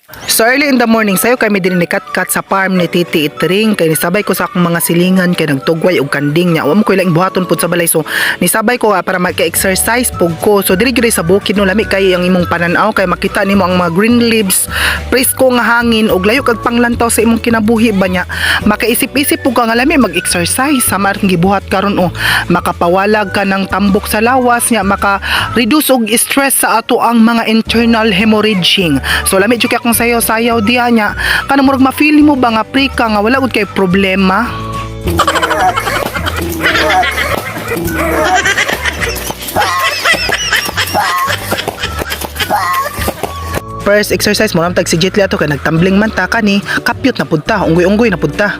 So early in the morning, sayo kami din ni Katkat sa farm ni Titi Itring kay nisabay ko sa akong mga silingan kay nagtugway og kanding niya. Wa mo ko ilang buhaton pud sa balay, so nisabay ko para maka-exercise pug ko. So diri gyud sa bukid, no, lami kay ang imong panan-aw kay makita nimo ang mga green leaves, presko nga hangin ug layo kag panglantaw sa imong kinabuhi ba niya. Makaisip-isip pug ka nga lami mag-exercise sama ring gibuhat karon, oh. Makapawalag ka ng tambok sa lawas niya, maka-reduce og stress sa ato ang mga internal hemorrhaging. So lami jud kay akong sayaw-sayaw diha niya. Kanang murag ma-feel mo ba nga free ka, nga wala gud kay problema. First exercise mo tag si Jetli ato kay nagtambling man ta kani, kapyot na pud ta, unggoy-unggoy na pud ta.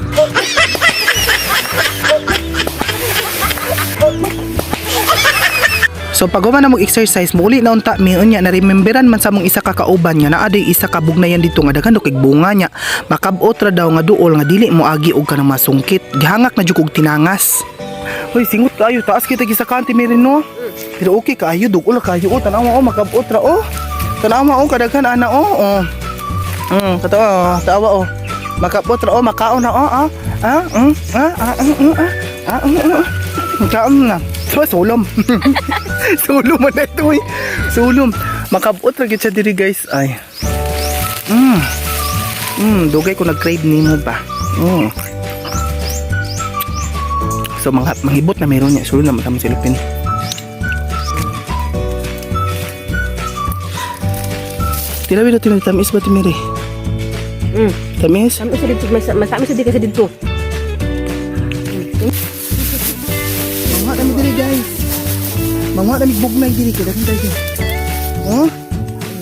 So pag human na mag-exercise, muuli na unta mi. Unya na rememberan man sa mong isa ka kauban nga naa day isa ka bugnayan dito nga daghan kay bunga niya. Makabot ra daw nga duol nga dili mo agi og kanang masungkit. Gihangak na jud kog tinangas. Hoy, singot kayo, taas kita gisakan ti meron, no. Pero okay kaayo, dugol kaayo, oh, tanawa, oh, makabot ra, oh. Tanawa, oh, kadaghan ana, oh. Oh. Kato, oh, tawa, oh. Makabot ra, oh, makaon na, oh, ah. Ah, ah, ah, ah, ah, ah. Kaon na. So, sulom. Sulom man na ito, eh. Sulom. Makabot ra gyud siya diri, guys. Ay. Dugay ko nag-crave nimo ba. So mga manghibot na meron niya. Sulod na matama si Lupin. Tirawi na tinag tamis ba timiri? Tamis? Tamis sa dito, masami sa di kasi dito. Manguha kami diri, guys. Manguha kami bugnay diri kay daghan tayo. Oh?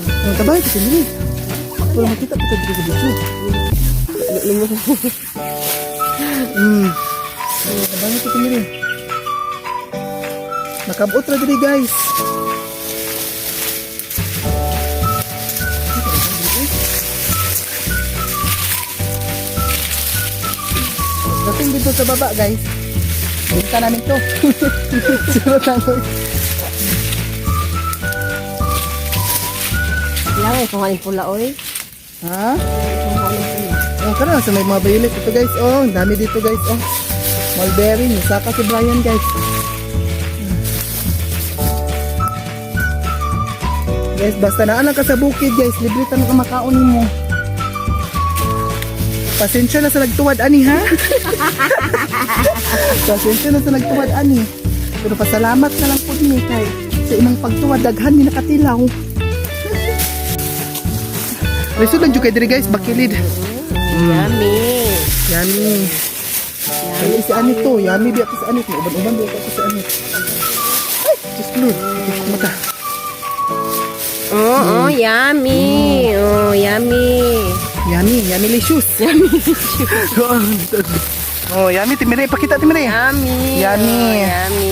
Ang tabay kasi diri. Pero makita pa diri sa video. Tabay ko diri. Nakabot ra diri, guys. Dating dito sa baba, guys. Binta namin to. Sunod namin. Kailangan kung alin pula, oy. Ha? Kung alin pula. Oh, karon sa may mga violet ito, guys. Oh, ang dami dito, guys. Oh. Mulberry, nisaka si Brian, guys. Guys, basta naa lang ka sa bukid, guys, libre ta ka makaon nimo. Pasensya na sa nagtuwad ani, ha. Pasensya na sa nagtuwad ani. Pero pasalamat na lang po ni kay sa imong pagtuwad daghan ni nakatilaw. Lisod lang jud kay diri, guys, bakilid. Yummy. Yummy. Yummy si Anit to. Yummy biya to si Anit. Uban-uban biya to si Anit. Ay, Diyos Lord. Diyos ko mata. Oh, yummy. Oh, yummy. Yummy. Yummy licious. Yummy licious. Oh, yummy. Timire. Pakita, timire. Yummy. Yummy. Oh, yummy.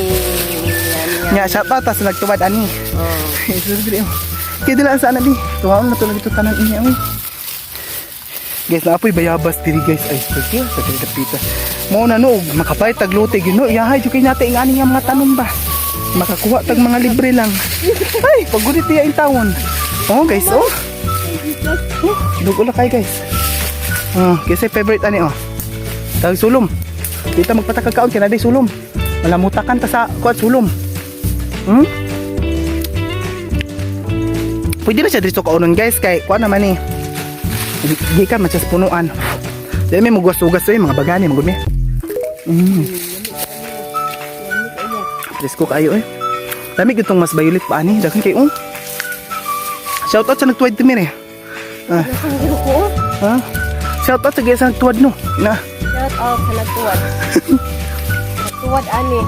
Yummy. Nya, shout out sa nagtuwad ani. Oh. Ito dili. Kaya dila sa anak di. Tuwaon na to na dito tanan niya. Uy. Guys, naapoy bayabas diri, guys. Ay, sige, sa diri dapita. Mo na no, makapay tagluti gino. Yahay jud kay nate ang ani nga mga tanom ba. Makakuha tag mga libre lang. Ay, pagulit tiya in tawon. Oh, guys, oh. Oh, dugo la kay, guys. Oh, kasi favorite ani, oh. Tag sulom. Dito magpatakag kaon kay naday sulom. Malamutakan ta sa kuat sulom. Pwede na siya dito kaunon, guys, kay kuan naman eh. Gikan man siya sa punuan. Dili may mugas-ugas eh, mga bagani magud mi. Presko kayo eh. Lami gyud tong mas violet pa ani, daghan kay oh. Shout out sa nagtuwad timir eh. Ah. Ko. Ha? Shout out sa gaya sa nagtuwad, no. Na. Shout out sa nagtuwad. Nagtuwad ani.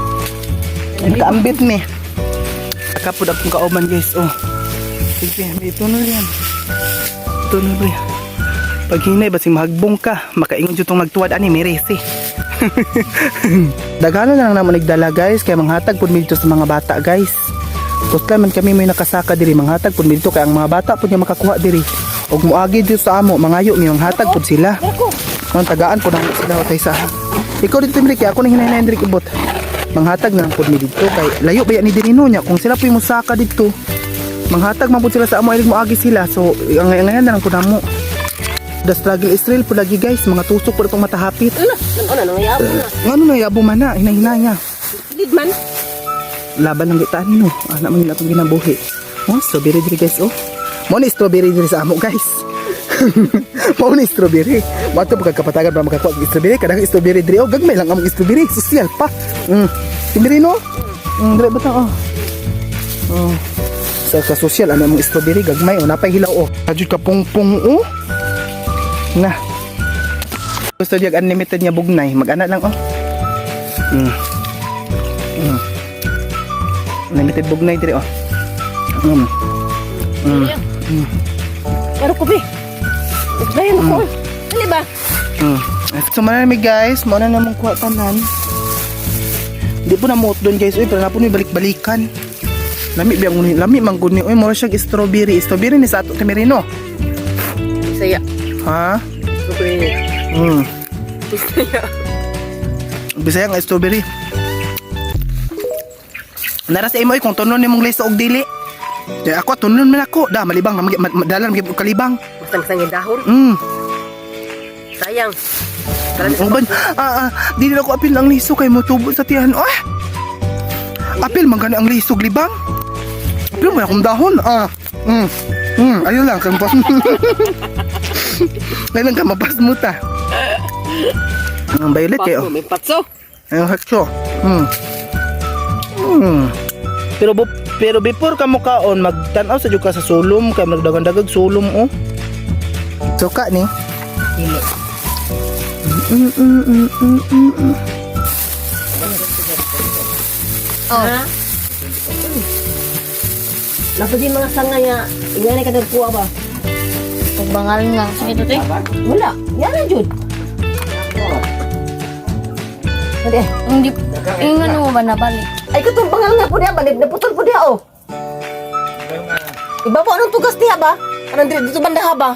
Nakaambit ni. Kapod akong kauban, guys. Oh. Sige, may tunnel yan. Tunnel ba yan? Pag hinay, basing mahagbong ka. Makaingon dyan itong nagtuwad ani, may resi. Daghanon na lang naman nagdala, guys. Kaya manghatag po dito sa mga bata, guys. Kusla man kami may nakasaka diri, manghatag po dito kaya ang mga bata po niya makakuha diri. Og muagi dito sa amo, mangayo mi manghatag po sila. Ang tagaan po nang sila tay sa. Ikaw dito timri kay ako nang hinay diri ibot. Manghatag na lang po mi dito kay layo ba ni dinino niya kung sila po yung musaka dito. Manghatag man po sila sa amo ilig moagi sila. So ang ngayon na lang po namo. The struggle is real po lagi, guys. Mga tusok po itong matahapit. Ano? Ano na nangyayabo na? Ngano na yabo man na, hinahina niya. Lead man. Laban lang gitaan no. Ana man yun atong ginabuhi. Oh, strawberry diri, guys, oh. Mo ni strawberry diri sa amo, guys. Mao ni strawberry. Mo ato pagkapatagan para makakuha og strawberry, kadang strawberry diri oh, gagmay lang among strawberry, social pa. Strawberry no? Diri ba ta oh. Oh. Sa ka-social ano among strawberry gagmay oh, napay hilaw oh. Adjud ka pungpung oh. Na. Gusto diag unlimited nga bugnay, mag-ana lang oh. Unlimited bugnay diri oh. Pero kubi. Bayan ko. Dali ba? So mao na mi, guys, mao na namong kuha tanan. Di po na mo doon, guys, uy, pero na po ni balik-balikan. Lami biyang ni, lami man gud ni. Uy, mura siya strawberry. Strawberry ni sa ato Temerino. Bisaya. Ha? Okay. Bisaya. Bisaya nga strawberry. Nara sa imo, kung tunon nimong lesa og dili. Di ako tunon man ako, da malibang na dalan gyud kalibang. Masang-sang yung dahon. Sayang. Uban, dili na ko apil ang liso kay motubo sa tiyan. Ah! Apil man gani ang lisog libang. Apil man akong dahon. Ah. Ayun lang kampas. Ngayon lang ka mapas mo ta. Ang violet kayo. May patso. Ayun hakso. Pero before ka mo kaon, magtan-aw sa jud ka sa sulom kay magdagan-dagag sulom oh. Suka ni. Dili. Oh. Lapad yung mga sanga niya. Ingani ka nagkuha ba? Pagbangal nga. Sakit ito eh. Wala. Yan na, Jud. Hadi. Hindi, yung ano mo ba nabalik? Ay, katong bangal nga po niya ba? Naputol po niya, oh. Iba po, anong tugas niya ba? Anong dito banda ha ba?